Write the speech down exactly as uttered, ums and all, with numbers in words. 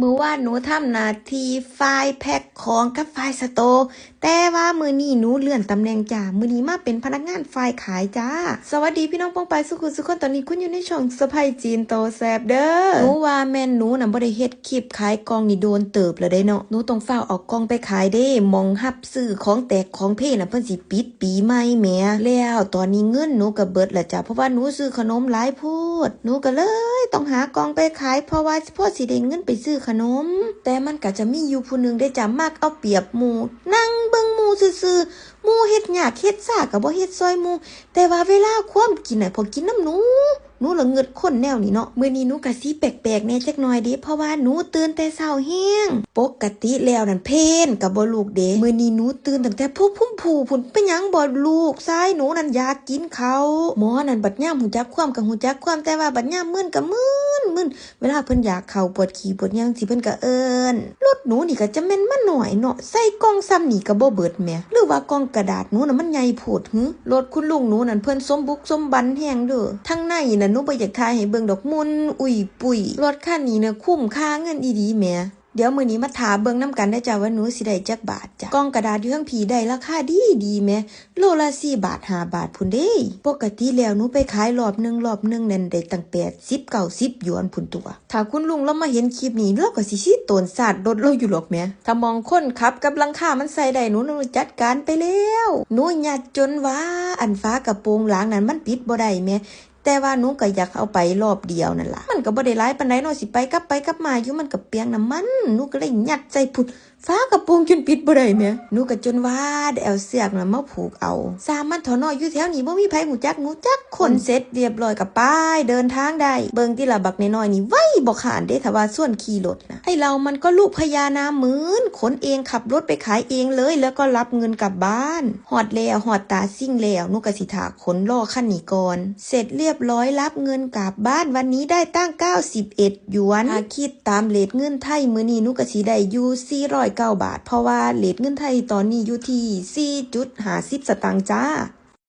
มื้อวานหนูทำหน้าที่ฝ่ายแพ็คของกับฝ่ายสโตร์ แต่ว่ามื้อนี้หนูเลื่อนตำแหน่งจ้า มื้อนี้มาเป็นพนักงานฝ่ายขายจ้า สวัสดีพี่น้องป้องปายสุขุสุขคน ตอนนี้คุณอยู่ในช่องสะใภ้จีนโตแซ่บเด้อ หนูว่าแม่นหนูน่ะบ่ได้เฮ็ดคลิปขายกล่องนี่โดนเติบแล้วเด้เนาะ หนูต้องฟ้าวเอากล่องไปขายเด้ หม่องรับซื้อของแตกของเพน่ะเพิ่นสิปิดปีใหม่แหม แล้วตอนนี้เงินหนูก็เบิดแล้วจ้า เพราะว่าหนูซื้อขนมหลายโพด หนูก็เลยต้องหากล่องไปขาย เพราะว่าพอสิได้เงินไปซื้อขนม แต่มันก็จะมีอยู่ผู้หนึ่งเด้จ้า มักเอาเปรียบหมู่ นั่งเบิ่งหมู่ซื่อๆ หมู่เฮ็ดยากเฮ็ดซ่าก็บ่เฮ็ดซ่อยหมู่ แต่ว่าเวลาความกินน่ะ พอกินนำหนู หนูละเงือดคนแนวนี้เนาะ มื้อนี้หนูก็สิแปลกๆแหน่จักหน่อยเด้ เพราะว่าหนูตื่นแต่เช้าแฮง ปกติแล้วนั่นเพลนก็บ่ลุกเด้ มื้อนี้หนูตื่นตั้งแต่พุ้นพุ้นพู้น เป็นหยังบ่ลูก ชายหนูนั่นอยากกินข้าว หมอนั่นบัดยามฮู้จักความก็ฮู้จักความ แต่ว่าบัดยามมึนก็มึนๆ เวลาเพิ่นอยากข้าวปวดขี้ปวดหยังสิเพิ่นก็เอิ้น รถหนูนี่ก็จะแม่นมาน้อยเนาะ ใส่กล่องส่ำนี่ก็บ่เบิดแหม หรือว่ากล่องกระดาษหนูน่ะมันใหญ่โพดหึ รถคุณลุงหนูนั่นเพิ่นสมบุกสมบันแฮงเด้อ ทางในน่ะหนูบ่อยากถ่ายให้เบิ่งดอก มุ่นอุ้ยปุ้ย รถคันนี้น่ะคุ้มค่าเงินอีหลีแหม เดี๋ยวมื้อนี้มาถ่าเบิ่งนำกันเด้อจ้า ว่าหนูสิได้จักบาทจ้ะ กล่องกระดาษอยู่เทิงพี้ได้ราคาดีดีแหม โลละสี่บาทห้าบาทพุ้นเด้ ปกติแล้วหนูไปขายรอบหนึ่ง รอบหนึ่งนั่นได้ตั้งแปดสิบเก้าสิบหยวนพุ้นตั่ว ถ้าคุณลุงลาวมาเห็นคลิปนี้ลาวก็สิชี้โตนสาดรถลาวอยู่หรอกแหม ถ้าหม่องคนขับกับหลังคามันใส่ได้ หนู หนูจัดการไปแล้ว หนูยัดจนว่าอันฝากระโปรงหลังนั่นมันปิดบ่ได้แหม แต่ว่าหนูก็อยากเอาไปรอบเดียวนั่นล่ะ มันก็บ่ได้หลายปานใดเนาะ สิไปกลับไปกลับมาอยู่ มันก็เปลืองน้ำมัน หนูก็เลยยัดใส่พุ้น ฝากระโปรงจนปิดบ่ได้แหม หนูก็จนว่าได้เอาเสือกน่ะมาผูกเอา ซ่างมันเถาะเนาะ อยู่แถวนี้บ่มีไผฮู้จักหนูจักคน เสร็จเรียบร้อยก็ไปเดินทางได้ เบิ่งติล่ะ บักน้อยๆนี่ไวบ่คร้านเด้ ถ้าว่าชวนขี่รถนะ ไอ้เรามันก็ลูกพญานาคเหมือน ขนเอง ขับรถไปขายเองเลย แล้วก็รับเงินกลับบ้าน ฮอดแล้ว ฮอดตาสิ่งแล้ว หนูก็สิถ่าขนรอคันนี้ก่อน เสร็จเรียบร้อยรับเงินกลับบ้าน วันนี้ได้ตั้งเก้าสิบเอ็ดหยวน ถ้าคิดตามเรทเงินไทยมื้อนี้หนูก็สิได้อยู่สี่ร้อยเก้าบาท เพราะว่าเรทเงินไทยตอนนี้อยู่ที่สี่จุดห้าสิบสตางค์จ้า